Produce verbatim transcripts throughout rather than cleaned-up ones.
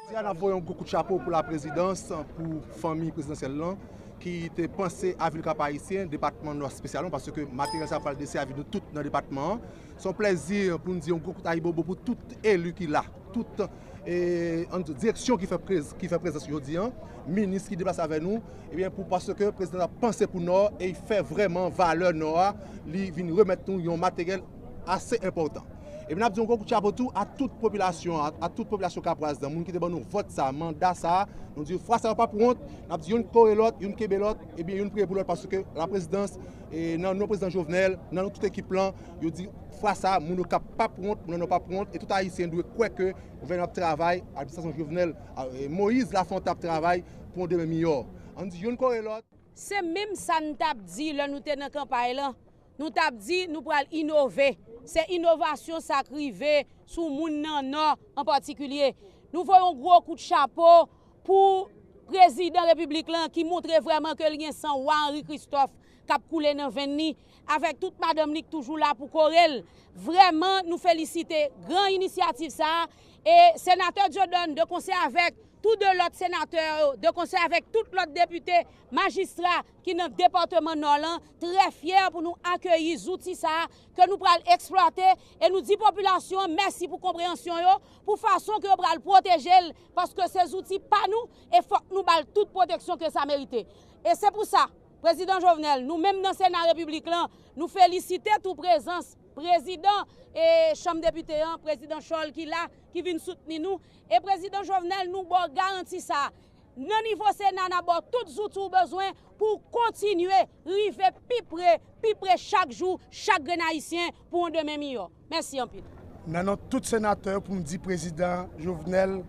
Jodi a, n ap voye yon gwo kout chapo pou laprezidans, pou fanmi prezidansyèl lan, ki te panse a vil Kap Ayisyen, depatman Nò espesyalman, paske materyèl sa a pral desevi nou tout nan depatman an. Se yon plèzi pou n di yon gwo kout ayibobo pou tout eli ki la, tout, e, ann di, direksyon ki fè prez-, ki fè prezans jodi a, minis ki deplase avè nou, ebyen, pou, paske prezidan ap panse pou Nò e l fè vrèman valè Nò a, li vin remèt nou yon materyèl ase enpòtan. Epi n ap di yon gwo kout chapo tou a tout popilasyon, a, a tout popilasyon kapwaz lan, moun ki te ban nou vòt sa, manda sa, nou di fwa sa yo p ap wont, n ap di youn kore lòt, youn kenbe lòt, ebyen youn priye pou lòt, paske laprezidans, e, nan non prezidan Jovenel, nan non tout ekip lan, yo di fwa sa, moun yo k ap p ap wont, moun nan p ap wont, e tout Ayisyen dwe kwè ke gouvènman ap travay, administrasyon Jovenel, a, e, Moïse Lafontant ap travay pou yon demen miyò. Ann di youn kore lòt. Se menm sa n t ap di lè nou te nan kanpay lan. Nou t ap di nou pral inove. Se inovasyon sa k rive sou moun nan Nò an patikilye. Nou voye yon gwo kout chapo pou prezidan repiblik lan ki montre vrèman ke l gen san wa Henri Christophe k ap koule nan venn li, avèk tout madanm li k toujou la pou kore l. Vrèman, nou felisite gran inisyativ sa a. E senatè Dieudonne, de konsè avèk tou de lòt senatè yo, de konsè avèk tout lòt depite, majistra ki nan depatman Nò lan, trè fyè pou nou akeyi zouti sa a ke nou pral eksplwate, e nou di popilasyon an mèsi pou konpreyansyon yo, pou fason ke yo pral pwoteje l, paske se zouti pa nou, e fòk nou ba l tout pwoteksyon ke sa merite. E se pou sa, prezidan Jovenel, nou menm nan Sena Repiblik lan, nou felisite tou prezans prezidan e Chanm Depite an, prezidan Scholl ki la, ki vin soutni nou. E prezidan Jovenel, nou ba w garanti sa a. Nan nivo Sena, n ap ba w tout zouti w bezwen pou w kontinye rive pi pre, pi pre chak jou, chak grenn Ayisyen pou yon demen miyò. Mèsi anpil. Nan non tout senatè yo, pou m di prezidan Jovenel,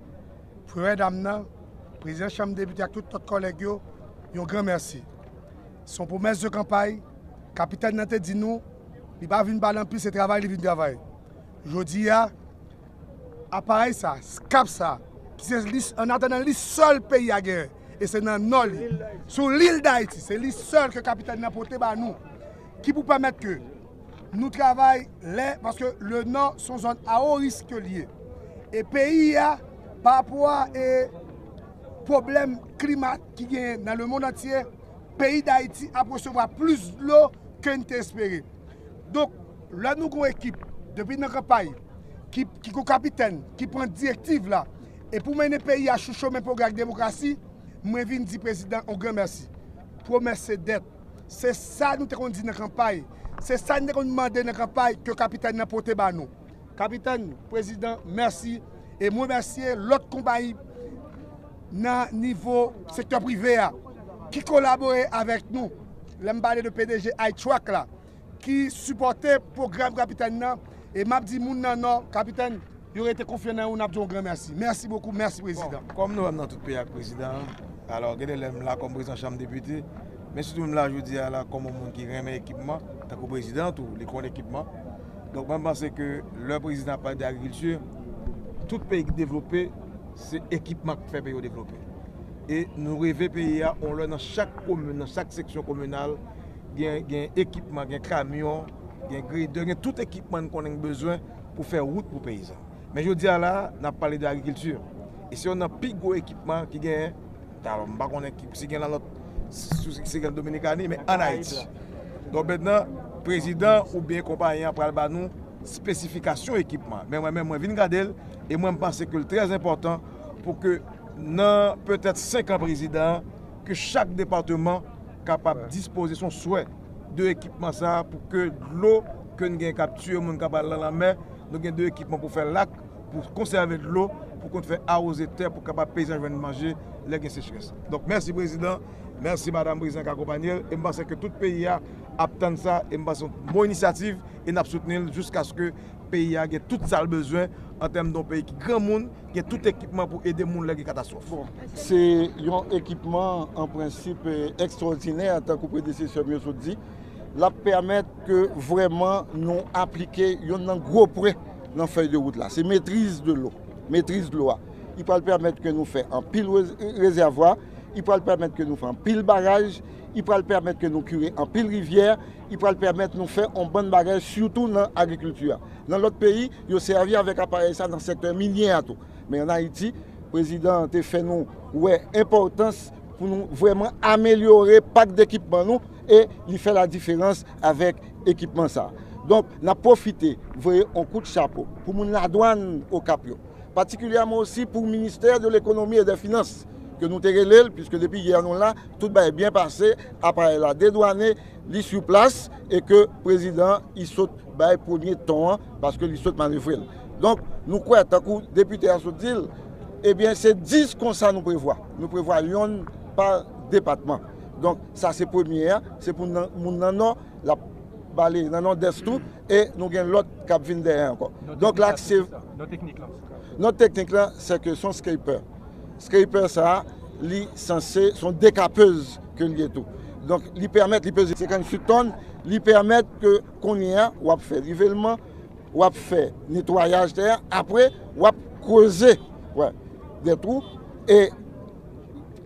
premyè dam nan, prezidan Chanm Depite ak tout lòt kòlèg yo, yon gran mèsi. Se yon pwomès de kanpay, kapitèn nan te di nou, li pa vin pale anpil, se travay li vin travay. Jodi a, aparèy sa, scap sa, ki se li, an atandan li sèl peyi a genyen, e se nan Nò li, sou lil Dayiti, se li sèl ke kapitèn nan pote ba nou, ki pou pèmèt ke nou travay lè, paske le Nò se yon zòn a wo risk ke l ye. E peyi a, pa rapò a, e, pwoblèm klima ki genyen nan lemonn antye, peyi Dayiti ap resevwa plis dlo ke n te espere. Donk, lè nou gon ekip, depi nan kanpay, ki, ki gon kapitèn, ki pran direktiv la, e pou mennen peyi a sou chemen pwogrè ak demokrasi, mwen vin di prezidan yon gran mèsi. Pwomès se dèt. Se sa nou te konn di nan kanpay. Se sa n te konn mande nan kanpay ke kapitèn nan pote ba nou. Kapitèn, prezidan, mèsi. E mwen remèsye lòt konpayi nan nivo sektè prive a ki kolabore avèk nou. Lè m pale de P D G iTrack la, ki sipòte pwogram kapitèn nan. E m ap di moun nan Nò, kapitèn, yo rete konfyan nan ou, n ap di w yon gran mèsi. Mèsi bokou, mèsi prezidan. Bon, kòm nou wè m nan tout peyi ak prezidan an, alò, gen de lè m la kòm prezidan Chanm Depite, men sitou m la jodi a la kòm yon moun ki renmen ekipman, tankou prezidan tou, li konn ekipman. Donk, mwen, m panse ke lè prezidan ap pale de agrikilti, tout peyi ki devlope, se ekipman k fè peyi yo devlope. E nou reve peyi a, yon lè nan chak komin, nan chak seksyon kominal, gen, gen ekipman, gen kamyon, gen gredè, gen tout ekipman n konnen n bezwen pou fè wout pou peyizan. Men jodi a la, n ap pale de agrikilti. E se youn nan pi gwo ekipman ki genyen. Alò, m pa konnen ki, si gen nan lòt, si, si gen Dominikani, men ann Ayiti. Donk, mentnan, prezidan oubyen konpayi an pral ba nou espesifikasyon ekipman. Men mwen menm, mwen vin gade l, e mwen, m panse ke l trè enpòtan pou ke nan petèt senk an prezidan an, ke chak depatman kapab dispoze, se yon swè, de ekipman sa a pou ke dlo ke n gen k ap tiye moun k ap al nan lanmè, nou gen de ekipman pou fè lak, pou konsève dlo, pou konn fè awoze tè, pou kapab peyizan jwenn manje lè gen sechrès. Donk, mèsi prezidan, mèsi madanm prezidan k akonpaye l, e m panse ke tout peyi a ap tann sa, e m panse se yon bon inisyativ, e n ap soutni l jiskaske peyi a gen tout sa l bezwen an tèm de yon peyi ki granmoun, gen tout ekipman pou ede moun lè gen katastwòf. Bon, se yon ekipman, an prensip, eh, ekstwòdinè, tankou predesesè m yo sot di. L ap pèmèt ke vrèman nou aplike youn nan gwo pwen nan fèy de wout la. Se metriz de lo, metriz dlo a. Li pral pèmèt ke nou fè anpil re-, rezèvwa, li pral pèmèt ke nou fè anpil baraj, li pral pèmèt ke nou kire anpil rivyè, li pral pèmèt nou fè yon bann bagay, sitou nan agrikilti a. Nan lòt peyi, yo sèvi avèk aparèy sa nan sektè minye a tou. Men ann Ayiti, Prezidan an te fè nou wè enpòtans pou nou vrèman amelyore pak dekipman nou e li fè ladiferans avèk ekipman sa a. Donk, n ap pwofite voye yon kout chapo pou moun ladwàn Okap yo, patikilyèman osi pou ministè de lekonomi e dè finans, ke nou te rele l, piske depi yè nou la, tout bagay byen pase, aparèy la dedwane, li sou plas, e ke prezidan an, li sot bay premye ton an, paske li sot manevre l. Donk, nou kwè, tankou depite a sot di l, ebyen, se dis konsa nou prevwa. Nou prevwa yonn pa depatman. Donk, sa se premye a, se pou nan, moun nan nò, l ap bale nan nòdès tou, e nou gen lòt k ap vin dèyè ankò. Donk, la, se nòt teknik la, se ke se yon scraper. Scraper sa a, li sanse, se yon dekapez ke l ye tou. Donk, li pèmèt, li peze senkanntuit tòn, li pèmèt ke kounye a, w ap fè nivelman, w ap fè netwayaj tè a, apre, w ap kreze, wè, dè twou, e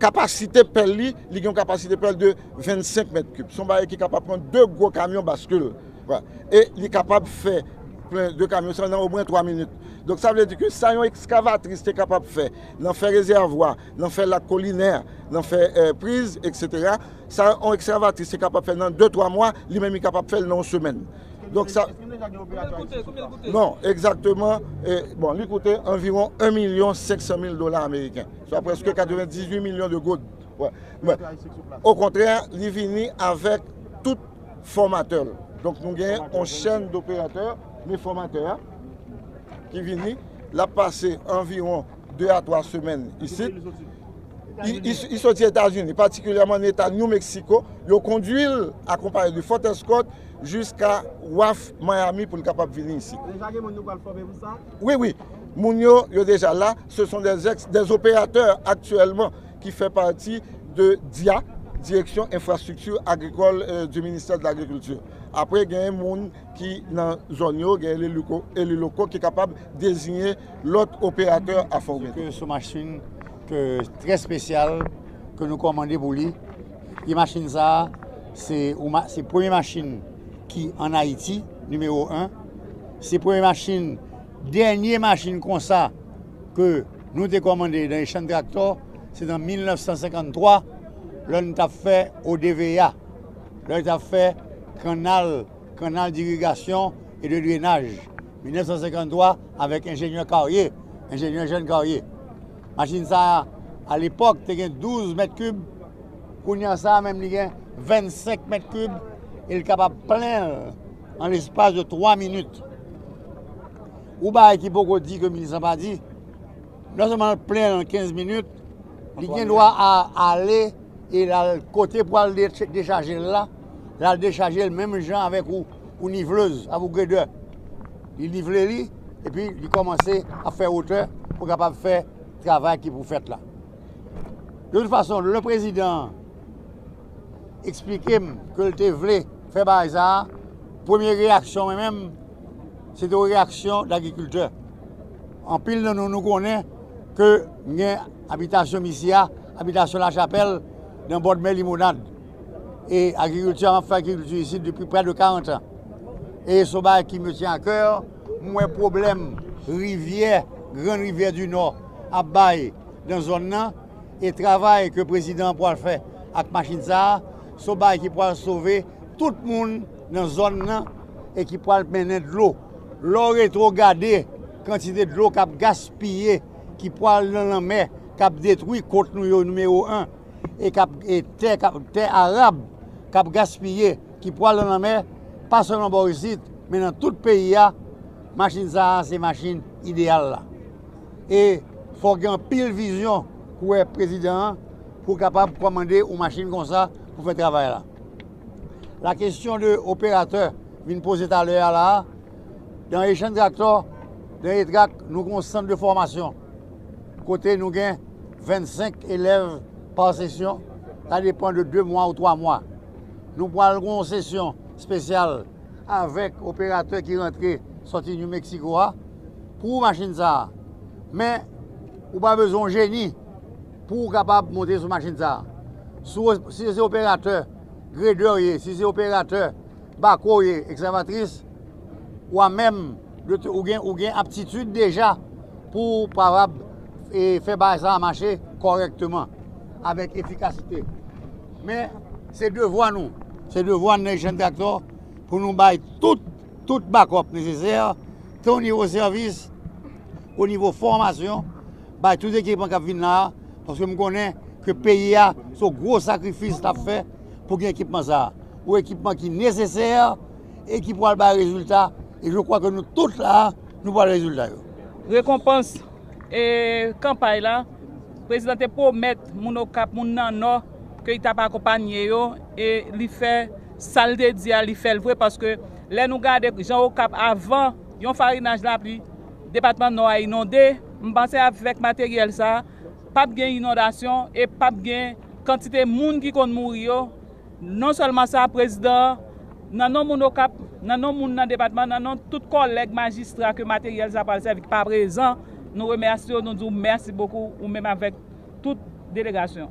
kapasite pèl li, li gen yon kapasite pèl de vennsenk mèt kib. Se yon bagay ki kapab pran de gwo kamyon baskil. Wè. E li kapab fè plen de kamyon sa nan omwen twa minit. Donk, sa vle di ke sa yon ekskavatris te kapab fè nan fè rezèvwa, nan fè lak kolinè, nan fè, eh, priz, etsetera, sa yon ekskavatris te kapab fè nan de, twa mwa, li menm li kapab fè l nan yon semèn. Donk, sa... Konbyen l koute? Konbyen l koute? Non, egzakteman, eh, bon, li koute anviwon en milyon senk san mil dola ameriken, swa prèske katrevendizuit milyon de goud. Wè. Men, okontrè, li vini avèk tout fòmatè l. Donk, nou gen yon chèn doperatè, men fòmatè a, ki vini, l ap pase anviwon de a twa semèn isit. Li, li, li soti Etazini, patikilyèman nan eta New Mexico. Yo kondui l, akonpaye de Fort Scott, jiska waf Miami pou l kapab vini isit. Deja gen moun nou pral fòme pou sa? Wi, wi. Moun yo, yo deja la. Ce sont des ex, des opérateurs actuellement ki fè pati de dia, Direction Infrastructure Agricole, euh, du Ministère de l'Agriculture. Apre, gen moun ki nan zòn yo, gen eli loko, eli loko ki kapab deziye lòt operatè a fòme. Ke se machin ke trè espesyal ke nou kòmande pou li. E machin sa a, se, ou ma-, se premye machin ki ann Ayiti, nimewo en. Se premye machin, dènye machin konsa ke nou te kòmande nan Echann Traktò, se nan mil nèf san senkanntwa, lè n t ap fè O D V A, lè n t ap fè kannal, kannal d'irrigation et de drainage, mil nèf san senkanntwa, avèk enjenyè Carrier, enjenyè Jeune Carrier. Machin sa a, alepòk, te gen douz mèt kib, kounye a sa a menm li gen vennsenk mèt kib, e l kapab plen l an lespas de twa minit. Yon bagay ki poko di ke minis lan pa di, non sèlman l plen l an kenz minit, li gen dwa a ale e l al kote pou al de-, dechaje l la, l al dechaje l menm jan avèk yon, yon nivelez, avèk yon gredè. Li nivle li, epi li kòmanse ap fè wotè pou kapab fè travay ki pou fèt la. De tout fason, lè prezidan an eksplike m ke l te vle fè bagay sa a, premye reyaksyon mwen menm, se te yon reyaksyon d'agrikiltè. Anpil nan nou, nou konnen ke m gen abitasyon m isi a, abitasyon Lachapèl, nan bòdmè Limonad. E agrikilti a, m ap fè agrikilti isit depi prè de karant an. E se yon bagay ki me tyen a kè, m wè pwoblèm rivyè, Grann Rivyè di Nò ap bay nan zòn nan, e travay ke prezidan an pral fè ak machin sa a, se yon bagay ki pral sove tout moun nan zòn nan e ki pral mennen dlo. Lè w rete w gade kantite dlo k ap gaspiye, ki pral nan lanmè, k ap detwi kòt nou yo, nimewo en, e k ap, e tè, k ap, tè arab k ap gaspiye, ki pral nan lanmè, pa sèlman bò isit, men nan tout peyi a, machin sa a se machin ideyal la. E fò w gen anpil vizyon pou wè prezidan an, pou w kapab kòmande yon machin konsa pou fè travay la. La kesyon de operatè vin poze talè a la a, nan Echann Traktò, nan Etrak, nou gen yon sant de fòmasyon, kote nou gen vennsenk elèv pa sesyon, sa depann de de mwa ou twa mwa. Nou pral gen yon sesyon espesyal avèk operatè ki rantre sòti New Mexico a pou machin sa a. Men, ou pa bezwen yon jeni pou w kapab monte sou machin sa a. Si w, si se operatè gredè w ye, si se operatè bako w ye, ekskavatris, ou a menm, ou gen, ou gen aptitid deja pou w kapab e fè bagay sa a mache kòrèkteman, avèk efikasite. Men, se devwa nou, se devwa nou nan Echann Traktò pou nou bay tout, tout bakòp nesesè, tan o nivo sèvis, o nivo fòmasyon, bay tout ekipman k ap vin la a, paske m konnen ke peyi a, se yon gwo sakrifis l ap fè pou gen ekipman sa a. Yon ekipman ki nesesè e ki pral bay rezilta, e je crois que nou tout la a, nou pral rezilta yo. Rekonpans e kanpay la, prezidan te pwomèt moun Okap, moun nan Nò, ke li t ap akonpanye yo, e li fè sa l te di a, li fè l vre, paske lè nou gade jan Okap avan yon farinaj lapli, depatman Nò a inonde, m panse avèk materyèl sa a, p ap gen inondasyon e p ap gen kantite moun ki konn mouri yo. Non sèlman sa, prezidan an, nan non moun Okap, nan non moun nan depatman, nan non tout kòlèg majistra ke materyèl sa pral sèvi ki pa prezan, nou remèsye w, nou di w mèsi bokou, ou menm avèk tout delegasyon.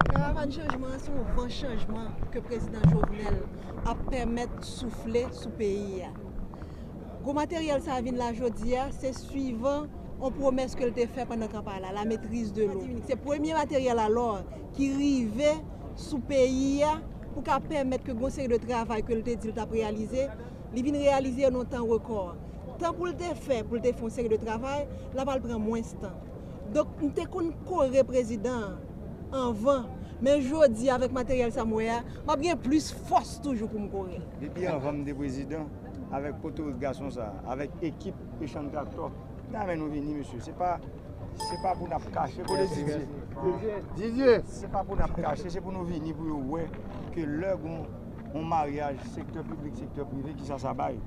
Karavàn chanjman an se yon van chanjman ke prezidan Jovenel ap pèmèt soufle sou peyi a. Gwo materyèl sa a vin la jodi a, se swivan yon pwomès ke l te fè pandan kanpay la, la maîtrise de l'eau. Se premye materyèl alò ki rive sou peyi a pou ka pèmèt ke gon seri de travay ke l te di l t ap reyalize, li vin reyalize yo nan yon tan rekò. Tan pou l te fè, pou l te fè yon seri de travay, l ap al pran mwens tan. Donk, m te konn kore prezidan an anvan, men jodi avèk materyèl sa m wè a, m ap gen plis fòs toujou pou m kore l. Depi anvan m te prezidan, avèk potorik gason sa, avèk ekip Echann Traktò, nan men nou vini, mesye. Se pa, se pa pou n ap kache, kote Didye? Didye! Se pa pou n ap kache, se pou nou vini pou yo wè ke lè gon yon maryaj, sektè piblik, sektè prive, kisa sa bay.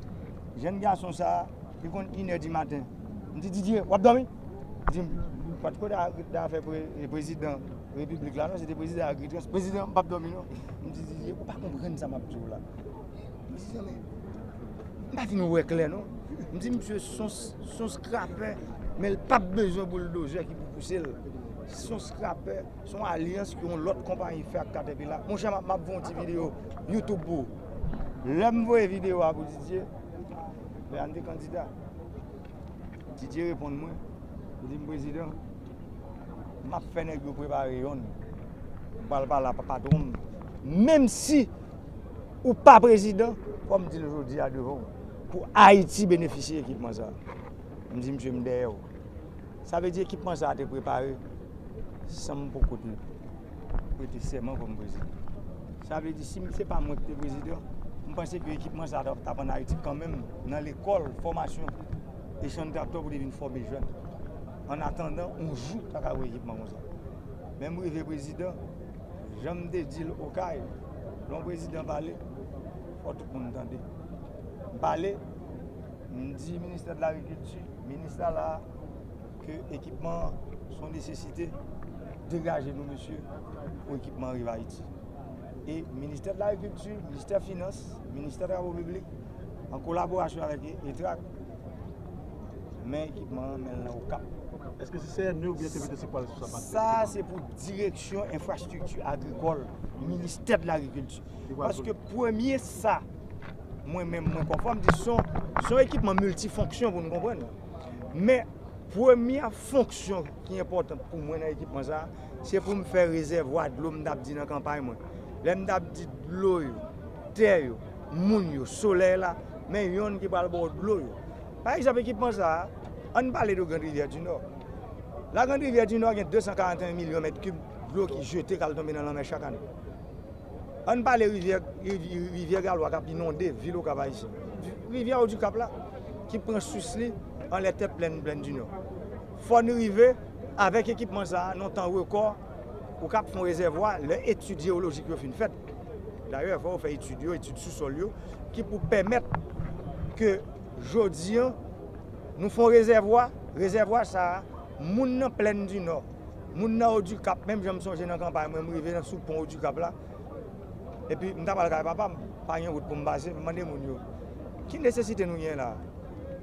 Jèn gason sa, li konn inè di maten. M di, Didye, w ap dòmi? Li di m, pa t ko da fè pre- prezidan repiblik la non, se te prezidan Agritrans. Prezidan, m p ap dòmi non. M di, Didye, ou pa konprann sa m ap di w la. M di, men, m pa fin wè klè non. M di, misye se yon, se yon skrapè, men l p ap bezwen bouldozè ki pou pouse l. Se yon skrapè, se yon alyans ke yon lòt konpayi fè ak Caterpillar. Monchè, m ap, m ap fè yon ti videyo YouTube pou ou. Lè m voye videyo a pou Didye, Leandre kandida. Didye reponn mwen, li di m, prezidan, m ap fè nèg yo prepare yonn. M pral pale a patwon m. Menm si ou pa prezidan, fò m di l jodi a devan w, pou Ayiti benefisye ekipman sa a. M di, misye, m dèyè w. Sa vle di ekipman sa a te prepare san m poko te prete sèman kòm prezidan. Sa vle di, si se pa mwen ki te prezidan, m panse ke ekipman sa a t ap ann Ayiti kanmenm, nan lekòl, fòmasyon, Echann Traktò pou te vin fòme jèn. An atandan, yon jou, ta ka wè ekipman konsa. Men m rive prezidan, jan m te di l Okay, lè yon prezidan pale, fò tout moun tande. M pale, m di ministè de lagrikilti, minis la la, ke ekipman an se yon nesesite, degaje nou mesye pou ekipman an rive Ayiti. E ministè de lagrikilti, ministè finans, ministè travo piblik, an kolaborasyon avèk ETRAC, men ekipman an, men l nan Okap. Èske se C N E oubyen se P T C k pral sou sa? Sa se pou direksyon enfrastrikti agrikòl, ministè de lagrikilti. Paske premye sa, mwen menm, mwen konfòm di se yon, se yon ekipman miltifonksyon pou nou konprann. Men premye fonksyon ki enpòtan pou mwen nan ekipman sa, se pou m fè rezèvwa dlo m t ap di nan kanpay mwen. Lè m t ap di dlo yo, tè yo, moun yo, solèy la, men yonn ki pral ba w dlo yo. Pa egzanp, ekipman sa, ann pale de Grand Rivière du Nord. La Grande Rivière du Nord gen de san karant e en milyon mèt kib dlo ki jete k al tonbe nan lanmè chak ane. Ann pale rivyè, rivyè Galwa k ap inonde vil Okap Ayisyen. Rivyè Odikap la, ki pran sous li anlè tèt plèn, plèn di Nò. Fò n rive, avèk ekipman sa a, nan tan rekò, Okap fè yon rezèvwa, lè etid jewolojik yo fin fèt. Dayè, fò yo fè etid yo, etid sousòl yo, ki pou pèmèt ke jodi an, nou fè yon rezèvwa, rezèvwa sa a, moun nan plèn di Nò, moun nan Odikap, menm jan m sonje nan kanpay mwen, m rive nan sou pon Odikap la, epi m ta pral kay papa m, pa gen wout pou m pase, m mande moun yo, ki nesesite nou gen la?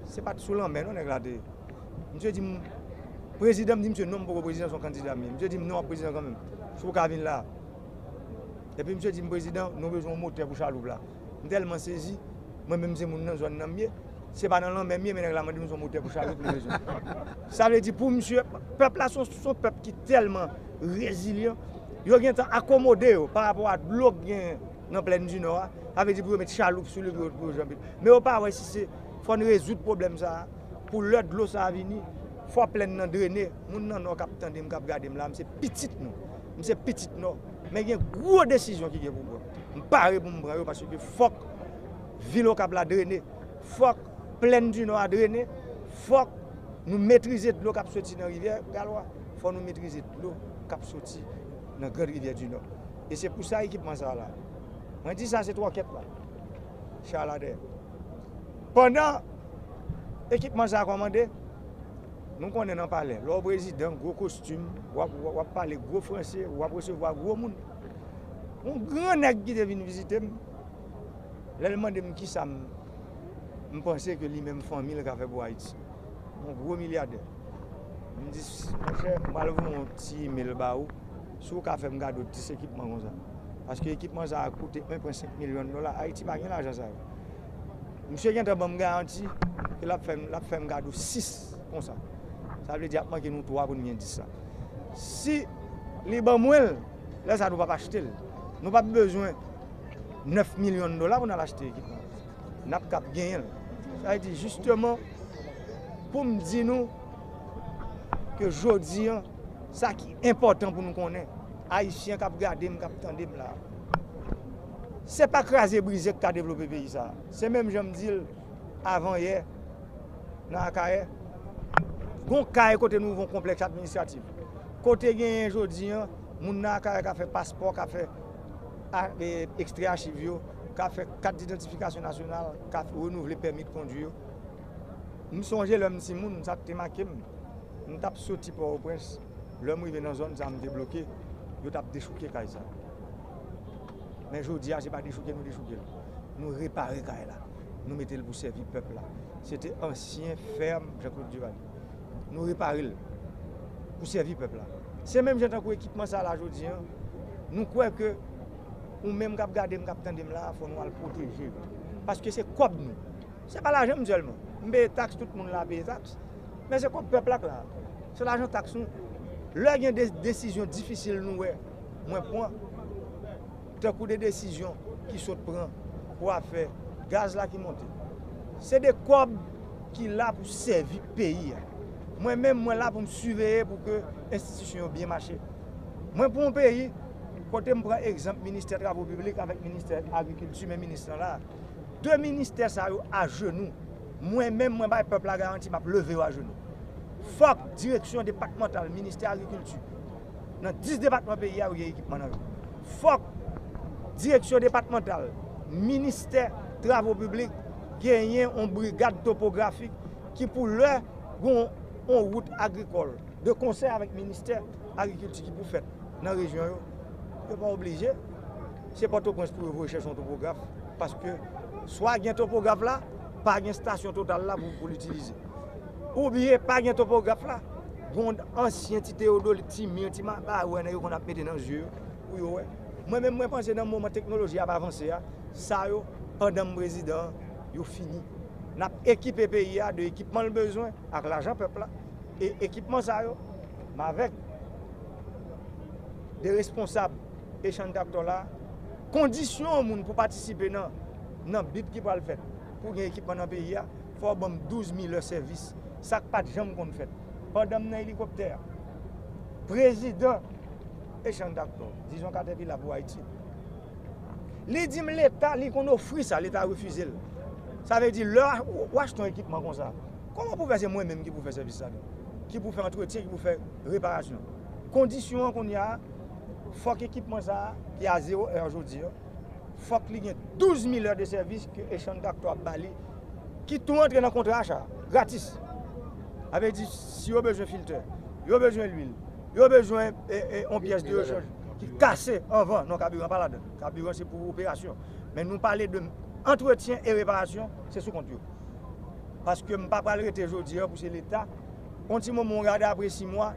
Se pa t sou lanmè non nèg la te ye. Misye di m, prezidan, m di misye non, m poko prezidan, se yon kandida m ye. Misye di m non, w ap prezidan kanmenm, si w ka vin la. Epi misye di m, prezidan, nou bezwen yon motè pou chaloup la. M tèlman sezi, mwen menm se moun nan zòn nan m ye, Se pa nan lanmè m ye, men nèg la mande m se yon motè pou chaloup li bezwen. Sa vle di pou misye, pèp la se yon, se yon pèp ki tèlman rezilyan, yo gentan akomode yo pa rapò a dlo k gen nan plèn di Nò a. Sa vle di pou yo met chaloup sou li pou yo, pou yo janbe. Men yo pa wè si se, fò n rezoud pwoblèm sa a. Pou lè dlo sa a vini, fò plèn nan drene. Moun nan Nò k ap tande m, k ap gade m la, m se pitit nou. M se pitit Nò. Men gen gwo desizyon ki gen pou pran. M pare pou m pran yo paske fòk vil Okap la drene. Fòk plèn di Nò a drene. Fòk nou metrize dlo k ap soti nan rivyè Galwa. Fòk nou metrize dlo k ap soti nan Grand Rivyè di Nò. E se pou sa ekipman sa a la. Mwen di sa se twòkèt la. Cha la dèyè. Pandan ekipman sa a kòmande, nou konnen nan palè, lè w prezidan, gwo kostim, w ap, w ap pale gwo franse, w ap resevwa gwo moun. Yon gran nèg ki te vin vizite m, lè l mande m kisa m, m panse ke li menm fanmi l ka fè pou Ayiti. Yon gwo milyadè. M di, monchè, m pral voye yon ti imèl ba ou. Si w ka fè m kado dis ekipman konsa. Paske ekipman sa a koute en pwen senk milyon dola. Ayiti pa gen lajan sa yo. Misye gentan ban m garanti ke l ap fè m, l ap fè m kado sis konsa. Sa vle di ap manke nou twa pou n gen dis la. Si li ban mwen l, lè sa a nou p ap achte l. Nou p ap bezwen nèf milyon dola pou n al achte ekipman. N ap kab genyen l. Sa vle di, jisteman, pou m di nou ke jodi a, sa ki enpòtan pou nou konnen, Ayisyen k ap gade m, k ap tande m la, se pa kraze brize k ka devlope peyi sa a. Se menm jan m di l avan yè, nan Akayè, gon kay kote nou ouvri yon konplèks administratif. Kote genyen jodi a, moun nan Akayè ka fè paspò, ka fè a, e, ekstrè achiv yo, ka fè kat didantifikasyon nasyonal, ka renouvle pèmi de kondwi yo. M sonje lè m timoun, sa k te make m. M t ap soti Pòtoprens, lè m rive nan zòn sa a, m te bloke, yo t ap dechouke kay sa a. Men jodi a, se pa dechouke nou dechouke l. Nou repare kay la. Nou mete l pou sèvi pèp la. Se te ansyen fèm Jean Claude Duvalier. Nou repare l pou sèvi pèp la. Se menm jan tankou ekipman sa a la jodi a, nou kwè ke ou menm k ap gade m, k ap tande m la, fò nou al pwoteje l. Paske se kòb nou. Se pa lajan m sèlman. M peye taks, tout moun la peye taks. Men se kòb pèp la k la. Se lajan taks nou. Lè gen de desizyon difisil nou wè mwen pran, tankou de desizyon ki sot pran pou afè gaz la ki monte. Se de kòb ki la pou sèvi peyi a. Mwen menm, mwen la pou m siveye pou ke enstitisyon yo byen mache. Mwen pou yon peyi, kote m pran egzanp ministè travo piblik avèk ministè agrikilti, men minis lan la. De ministè sa yo ajenou. Mwen menm, mwen bay pèp la garanti, m ap leve yo ajenou. Fòk direksyon depatmantal ministè agrikilti, nan dis depatman peyi a, yo gen ekipman nan yo. Fòk direksyon depatmantal ministè travo piblik genyen yon brigad topografik ki pou lè gon yon wout agrikòl de konsè avèk ministè agrikilti ki pou fèt nan rejyon yo, yo pa oblije. Se Pòtoprens pou yo voye chèche yon topograf. Paske swa gen topograf la, pa gen estasyon Total la pou, pou l itilize. Oubyen pa gen topograf la, gon ansyen ti teyodolit, ti mi, ti ma, ba wè nèg yo konn ap mete nan zye yo pou yo wè. Mwen menm, mwen panse nan moman teknoloji ap avanse a, sa yo, pandan m prezidan an, yo fini. N ap ekipe peyi a de ekipman l bezwen ak lajan pèp la. E ekipman sa yo, m avèk de responsab Echann Tractor la, kondisyon yon moun pou patisipe nan, nan bid ki pral fèt pou gen ekipman nan peyi a, fò w ban m douz mil è sèvis, sa k pa t janm konn fèt. Pandan m nan elikoptè a, prezidan Echann Tractor, dizon Caterpillar pou Ayiti, li di m Leta, li konn ofri sa, Leta refize l. Sa vle di, lè w achte yon ekipman konsa, kòman pou fè se mwen menm ki pou fè sèvis ladan, ki pou fè antretyen, ki pou fè reparasyon? Kondisyon an kounye a, fòk ekipman sa a, ki a zewo è jodi a, fòk li gen douz mil è de sèvis ke Echann Tractor ap ba li, ki tou rantre nan kontra acha, gratis. Sa vle di, si yo bezwen filtè, yo bezwen lwil, yo bezwen e, e, yon pyès de rechanj ki kase anvan, non, kabiran pa ladan. Kabiran se pou operasyon. Men nou pale de antretyen e reparasyon, se sou kont yo. Paske m pa pral rete jodi a pou se Leta. Yon ti moman, w gade apre sis mwa,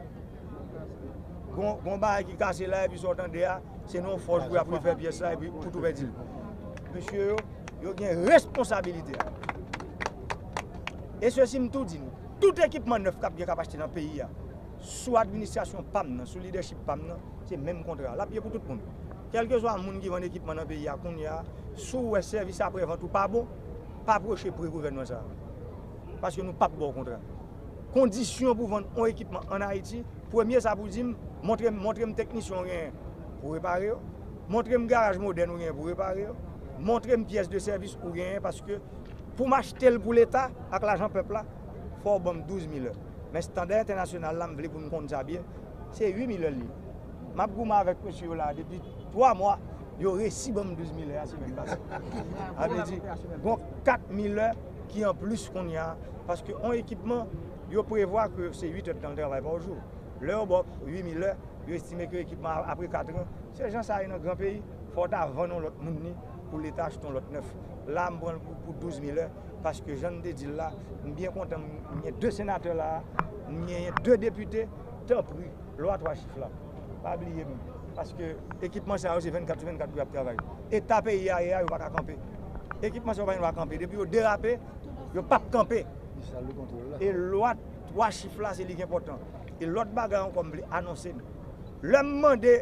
gon, gon bagay ki kase la, epi sa w tande a, se nan yon fòs pou y ap refè pyès la, epi pou tou pèdi l. Mesye yo, yo gen responsabilite a. E sesi, m tou di nou, tout ekipman nèf k ap gen k ap achte nan peyi a, sou administrasyon pa m nan, sou lidèchip pa m nan, se menm kontra. L ap ye pou tout moun. Kèlkeswa moun ki vann ekipman nan peyi a kounye a, si w wè sèvis aprè vant ou pa bon, pa pwoche pre gouvènman sa a. Paske nou p ap ba w kontra. Kondisyon pou vann yon ekipman ann Ayiti, premye sa pou di m, montre m, montre m teknisyen w genyen pou repare yo, montre m garaj modèn ou genyen pou repare yo, montre m pyès de sèvis ou genyen, paske pou m achte l pou Leta ak lajan pèp la, fò w ban m douz mil è. Men estanda entènasyonal la, m vle pou n konn sa byen, se uit mil è l ye. M ap goumen avèk mesye yo la depi twa mwa, yo resi ban m douz mil è a semèn pase. Sa vle di, gon kat mil è ki anplis kounye a, paske yon ekipman, yo prevwa ke se uit èdtan l travay pa jou. Lè yo ba w uit mil è, yo estime ke ekipman a, apre kat an, se jan sa ye nan gran peyi, fò w ta vann yon lòt moun li pou Leta achte yon lòt nèf. La, m pran l pou, pou douz mil è, paske jan n te di l la, m byen kontan, m, m gen de senatè la, m genyen de depite, tanpri, lwa twa chif la. Pa bliye m, paske ekipman sa yo se vennkat sou vennkat pou y ap travay. Eta peyi a ye a, yo pa ka kanpe. Ekipman sa yo pa gen dwa kanpe. Depi yo derape, yo p ap kanpe. E lwa twa chif la, se li ki enpòtan. E lòt bagay ankò, m vle anonse n. Lè m mande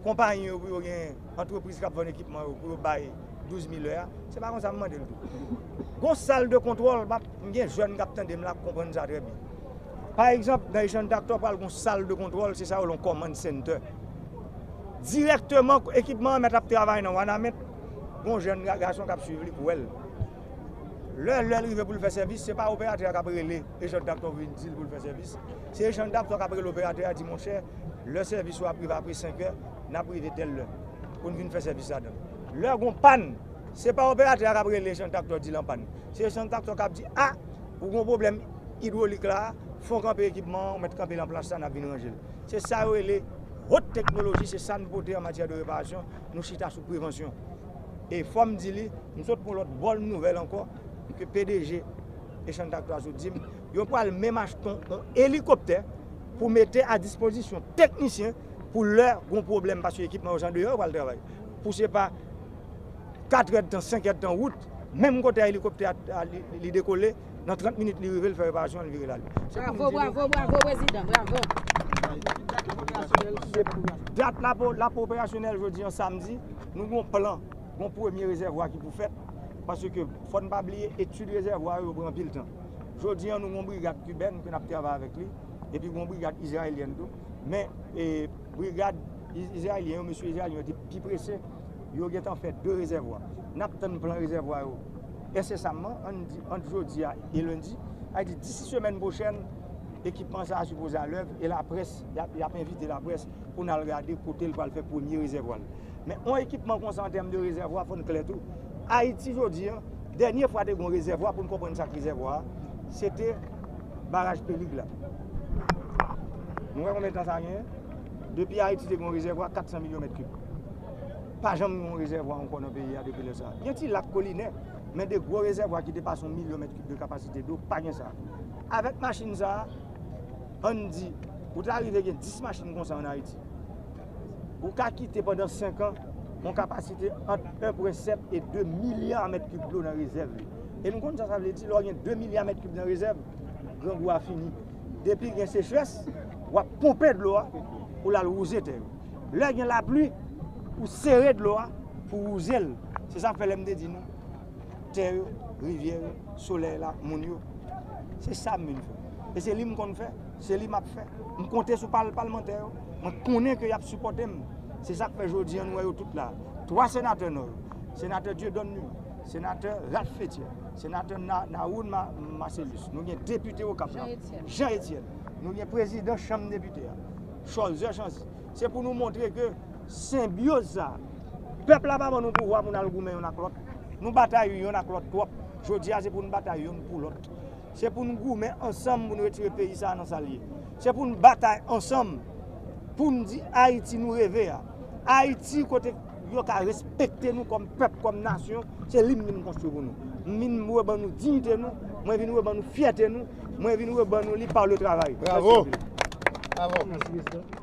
konpayi yo pou yo gen antrepriz k ap vann ekipman yo, pou yo bay douz mil è a, se pa konsa m mande l tou. Gon sal de kontwòl, m ap, m gen jèn k ap tande m la, k konprann sa trè byen. Pa egzanp, nan Echange Tractor pral gon sal de kontwòl, se sa yo rele yon command center. Dirèkteman, ekipman an mèt ap travay nan Wanament, gon jèn ga-, gason k ap swiv li k wè l. Lè, lè l rive pou l fè sèvis, se pa operatè a k ap rele Echange Tractor vin di l pou l fè sèvis. Se Echange Tractor k ap rele operatè a, di, monchè, lè sèvis ou ap rive apre senk è, n ap rive tèl lè, pou n vin fè sèvis ladan l. Lè gon pàn, se pa operatè a k ap rele Echange Tractor di l an pàn. Se Echange Tractor k ap di, a, ou gon pwoblèm idwolik la, fè w kanpe ekipman an, ou mèt kanpe l an plas la, n ap vin ranje l. Se sa yo rele wot teknoloji, se sa n pote an matyè de reparasyon, nou chita sou prevansyon. E fò m di li, m sot pran lòt bòn nouvèl ankò, ke P D G Echange Tractor sot di m, yo pral menm achte yon, yon elikoptè pou mete a dispozisyon teknisyen pou lè gon pwoblèm, paske ekipman yo se andeyò yo pral travay. Pou se pa kat èdtan, senk èdtan wout, menm kote a elikoptè a, a, li, li dekole, nan trant minit li rive, l fè reparasyon, l vire l ale. Se pou m Bravo, di nou, bravo, bravo, prezidan, bravo. Se dat la pou, la pou operasyonèl jodi an samdi, nou gon plan, gon premye rezèvwa ki pou fèt, paske fò n pa bliye etid rezèvwa yo pran anpil tan. Jodi an, nou gon brigad kibèn ke n ap travay avèk li, epi gon brigad izrayelyèn tou. Men, e, brigad iz-, izrayelyen yo, mesye izrayelyen yo te pi prese, yo gentan fè de rezèvwa. N ap tann plan rezèvwa yo ensesamman, ann di, ant jodi a e lendi. Sa vle di, disi semèn pwochèn, ekipman sa a sipoze al lèv, e laprès, y ap, y ap envite laprès pou n al gade kote l pral fè premye rezèvwa l. Men yon ekipman konsa an tèm de rezèvwa, fò n klè tou. Ayiti jodi an, dènye fwa te gen yon rezèvwa, pou n konprann sa k rezèvwa a, se te baraj Pelig la. Nou wè konbyen tan sa genyen? Depi Ayiti te gen yon rezèvwa kat san milyon mèt kib. Pa janm gen yon rezèvwa ankò nan peyi a depi lè sa a. Gen ti lak kolinè, men de gwo rezèvwa ki depase yon milyon mèt kib de kapasite dlo, pa gen sa. Avèk machin sa a, ann di, ou ta rive gen dis machin konsa ann Ayiti. Ou ka kite pandan senk an yon kapasite ant en pwen sèt e de milya mèt kib dlo nan rezèv li. E nou konn sa sa vle di, lè w gen de milya mèt kib nan rezèv, grangou a fini. Depi gen sechrès, w ap ponpe dlo a pou l al wouze tè yo. Lè gen lapli, ou sere dlo a pou wouze l. Se sa k fè lè m te di nou, tè yo, rivyè yo, solèy la, moun yo. Se sa m vin fè. E se li m konn fè, se li m ap fè. M konte sou pal-, palmantè yo. Mwen konnen ke y ap sipòte m. Se sa k fè jodi an nou wè yo tout la. Twa senatè Nò yo. Senatè Dieudonne Numa, senatè Ralph Fétière, senatè Na-, Nawoun Ma-, Marcellus. Nou gen depite Okap la, Jean Etienne. Jean Etienne. Nou gen prezidan chanm depite a, Cholzer Chanzy. Se pou nou montre ke senbyoz sa a, pèp la pa ban nou pouvwa pou n al goumen yonn ak lòt. Nou batay yonn ak lòt twòp. Jodi a, se pou n batay yonn pou lòt. Se pou n goumen ansanm pou n retire peyi sa a nan sa l ye. Se pou n batay ansanm pou n di Ayiti nou reve a. Ayiti kote yo ka respekte nou kòm pèp, kòm nasyon, se li m vin konstwi pou nou. M vin reban nou diyite nou, mwen vin reban nou fyète nou, mwen vin reban nou li pa le travay. Bravo. Mèsi anpil. Bravo. Mèsi, prezidan.